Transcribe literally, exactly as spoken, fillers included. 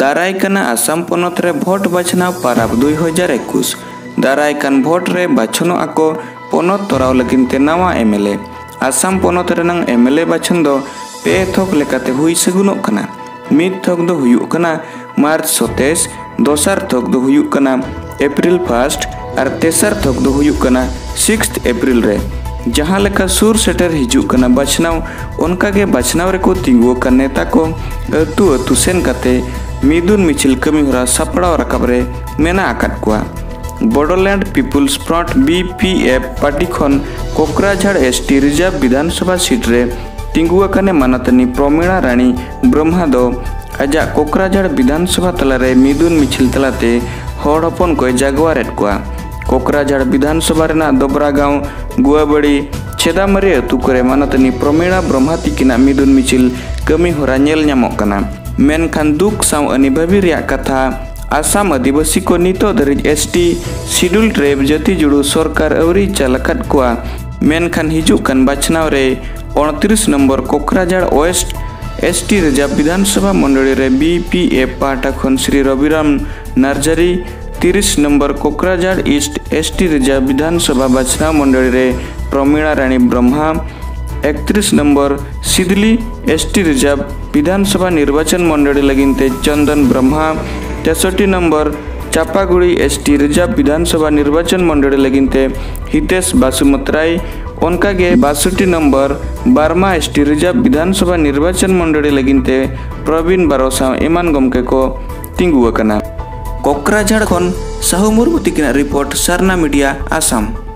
ᱫᱟᱨᱟᱭ ᱠᱟᱱᱟ ᱟᱥᱟᱢ ᱯᱚᱱᱚᱛ ᱨᱮ ᱵᱷᱳᱴ ᱵᱟᱪᱷᱱᱟᱣ ᱯᱟᱨᱟᱵᱽ ᱫᱩᱭ ᱦᱟᱡᱟᱨ ᱮᱠᱩᱥ᱾ ᱫᱟᱨᱟᱭ ᱠᱟᱱ ᱵᱷᱳᱴ ᱨᱮ ᱵᱟᱪᱷᱚᱱᱚᱜ ᱟᱠᱚ ᱯᱚᱱᱚᱛ ᱛᱚᱨᱟᱣ ᱞᱟᱹᱜᱤᱫ ᱛᱮ ᱱᱟᱣᱟ ᱮᱢ ᱮᱞ ᱮ᱾ ᱟᱥᱟᱢ ᱯᱚᱱᱚᱛ ᱨᱮᱱᱟᱝ ᱮᱢ ᱮᱞ ᱮ ᱵᱟᱪᱷᱚᱱ ᱫᱚ ᱯᱮ ᱛᱷᱚᱠ ᱞᱮᱠᱟᱛᱮ ᱦᱩᱭ ᱥᱟᱹᱜᱩᱱᱚᱜ ᱠᱟᱱᱟ᱾ ᱢᱤᱫ ᱛᱷᱚᱠ ᱫᱚ ᱦᱩᱭᱩᱜ ᱠᱟᱱᱟ ᱢᱟᱨᱪ ᱥᱚᱛᱮᱥ, ᱫᱚᱥᱟᱨ ᱛᱷᱚᱠ ᱫᱚ ᱦᱩᱭᱩᱜ ᱠᱟᱱᱟ ᱮᱯᱨᱤᱞ ᱯᱷᱟᱥᱴ ᱟᱨ ᱛᱮᱥᱟᱨ ᱛᱷᱚᱠ ᱫᱚ ᱦᱩᱭᱩᱜ ᱠᱟᱱᱟ ᱥᱤᱠᱥᱛᱷ ᱮᱯᱨᱤᱞ ᱨᱮ᱾ ᱡᱟᱦᱟᱸ ᱞᱮᱠᱟ ᱥᱩᱨ ᱥᱮᱴᱮᱨ ᱦᱤᱡᱩᱜ ᱠᱟᱱᱟ ᱵᱟᱪᱷᱱᱟᱣ, ᱚᱱᱠᱟ ᱜᱮ ᱵᱟᱪᱷᱱᱟᱣ ᱨᱮᱠᱚ ᱛᱤᱸᱜᱩ ᱟᱠᱟᱱ ᱱᱮᱛᱟ ᱠᱚ ᱟᱹᱛᱩ ᱟᱹᱛᱩ ᱥᱮᱱ ᱠᱟᱛᱮ ᱢᱤᱫᱩᱱ ᱢᱤᱪᱷᱤᱞ ᱠᱟᱹᱢᱤ ᱦᱚᱨᱟ ᱥᱟᱯᱲᱟᱣ ᱨᱟᱠᱟᱵ ᱨᱮ ᱢᱮᱱᱟᱜ ᱟᱠᱟᱫ ᱠᱚᱣᱟ᱾ Bodoland peoples front, B P F, party ᱠᱷᱚᱱ Kokrajhar S T reserve Vidhan ᱥᱚᱵᱷᱟ ᱥᱤᱴ ᱨᱮ ᱛᱤᱸᱜᱩ ᱟᱠᱟᱱᱮ ᱢᱟᱱᱚᱛᱟᱱᱤ ᱯᱨᱚᱢᱤᱲᱟ ᱨᱟᱱᱤ ᱵᱨᱚᱦᱢᱟ ᱫᱚ ᱟᱡᱟᱜ ᱠᱳᱠᱨᱟᱡᱷᱟᱲ ᱵᱤᱫᱷᱟᱱ ᱥᱚᱵᱷᱟ ᱛᱟᱞᱟᱨᱮ ᱢᱤᱫᱩᱱ ᱢᱤᱪᱷᱤᱞ ᱛᱟᱞᱟᱛᱮ ᱦᱚᱲ ᱦᱚᱯᱚᱱ ᱠᱚᱭ ᱡᱟᱜᱣᱟᱨᱮᱫ ᱠᱚᱣᱟ᱾ ᱠᱳᱠᱨᱟᱡᱷᱟᱲ ᱵᱤᱫᱷᱟᱱ ᱥᱚᱵᱷᱟ ᱨᱮᱱᱟᱜ ᱫᱚᱵᱨᱟᱜᱟᱸᱣ, ᱜᱩᱣᱟᱵᱟᱲᱤ, ᱪᱷᱮᱫᱟᱢᱟᱨᱤ ᱟᱹᱛᱩ ᱠᱚᱨᱮ ᱢᱟᱱᱚᱛᱟᱱᱤ ᱯᱨᱚᱢᱤᱲᱟ ᱵᱨᱚᱦᱢᱟ ᱛᱤᱠᱤᱱᱟᱜ ᱢᱤᱫᱩᱱ ᱢᱤᱪᱷᱤᱞ ᱠᱟᱹᱢᱤ ᱦᱚᱨᱟ ᱧᱮᱞ ᱧᱟᱢᱚᱜ ᱠᱟᱱᱟ᱾ ᱢᱮᱱᱠᱷᱟᱱ ᱫᱩᱠ ᱥᱟᱶ ᱟᱹᱱᱤᱵᱷᱟᱹᱵᱤ ᱨᱮᱭᱟᱜ ᱠᱟᱛᱷᱟ, ᱟᱥᱟᱢ ᱟᱹᱫᱤᱵᱟᱹᱥᱤ ᱠᱚ ᱱᱤᱛᱚᱜ ᱫᱷᱟᱹᱨᱤᱡ ᱮᱥ ᱴᱤ ᱥᱤᱰᱩᱞ ᱴᱨᱟᱭᱤᱵᱽ ᱡᱟᱹᱛᱤ ᱡᱩᱲᱩ ᱥᱚᱨᱠᱟᱨ ᱟᱹᱣᱨᱤᱭ ᱪᱟᱞ ᱟᱠᱟᱫ ᱠᱚᱣᱟ᱾ ᱢᱮᱱᱠᱷᱟᱱ ᱦᱤᱡᱩᱜ ᱠᱟᱱ ᱵᱟᱪᱷᱱᱟᱣ ᱨᱮ ᱩᱱᱛᱨᱤᱥ number Kokrajhar west S T reserve Vidhan Sabha ᱢᱚᱱᱰᱚᱞᱤ ᱨᱮ ᱵᱤ ᱯᱤ ᱮᱯᱷ ᱯᱟᱦᱴᱟ ᱠᱷᱚᱱ ᱥᱨᱤ ᱨᱚᱵᱤᱨᱟᱢ ᱱᱟᱨᱡᱟᱨᱤ, ᱛᱤᱨᱤᱥ number Kokrajhar east S T reserve Vidhan Sabha ᱵᱟᱪᱷᱱᱟᱣ ᱢᱚᱱᱰᱚᱞᱤ ᱨᱮ ᱯᱨᱚᱢᱤᱲᱟ ᱨᱟᱱᱤ ᱵᱨᱚᱦᱢᱟ, ᱮᱠᱛᱨᱤᱥ number Sidli S T reserve Vidhan Sabha ᱱᱤᱨᱵᱟᱪᱚᱱ ᱢᱚᱱᱰᱚᱞᱤ ᱞᱟᱹᱜᱤᱫ ᱛᱮ ᱪᱚᱱᱫᱚᱱ ᱵᱨᱚᱦᱢᱟ, ᱛᱮᱥᱚᱴᱴᱤ number Chapaguri S T reserve Vidhan Sabha ᱱᱤᱨᱵᱟᱪᱚᱱ ᱢᱚᱱᱰᱚᱞᱤ ᱞᱟᱹᱜᱤᱫ ᱛᱮ ᱦᱤᱛᱮᱥ ᱵᱟᱥᱩᱢᱚᱛᱨᱟᱭ, ᱚᱱᱠᱟᱜᱮ ᱵᱟᱥᱚᱴᱴᱤ number Barama S T reserve Vidhan Sabha ᱱᱤᱨᱵᱟᱪᱚᱱ ᱢᱚᱱᱰᱚᱞᱤ ᱞᱟᱹᱜᱤᱫ ᱛᱮ ᱯᱨᱚᱵᱤᱱ ᱵᱟᱨᱚ ᱥᱟᱶ ᱮᱢᱟᱱ ᱜᱚᱢᱠᱮ ᱠᱚ ᱛᱤᱸᱜᱩ ᱟᱠᱟᱱᱟ᱾ ᱠᱳᱠᱨᱟᱡᱷᱟᱲ ᱠᱷᱚᱱ ᱥᱟᱦᱩ ᱢᱩᱨᱢᱩ ᱛᱤᱠᱤᱱᱟᱜ ᱨᱤᱯᱳᱨᱴ, ᱥᱟᱨᱱᱟ ᱢᱤᱰᱤᱭᱟ, ᱟᱥᱟᱢ᱾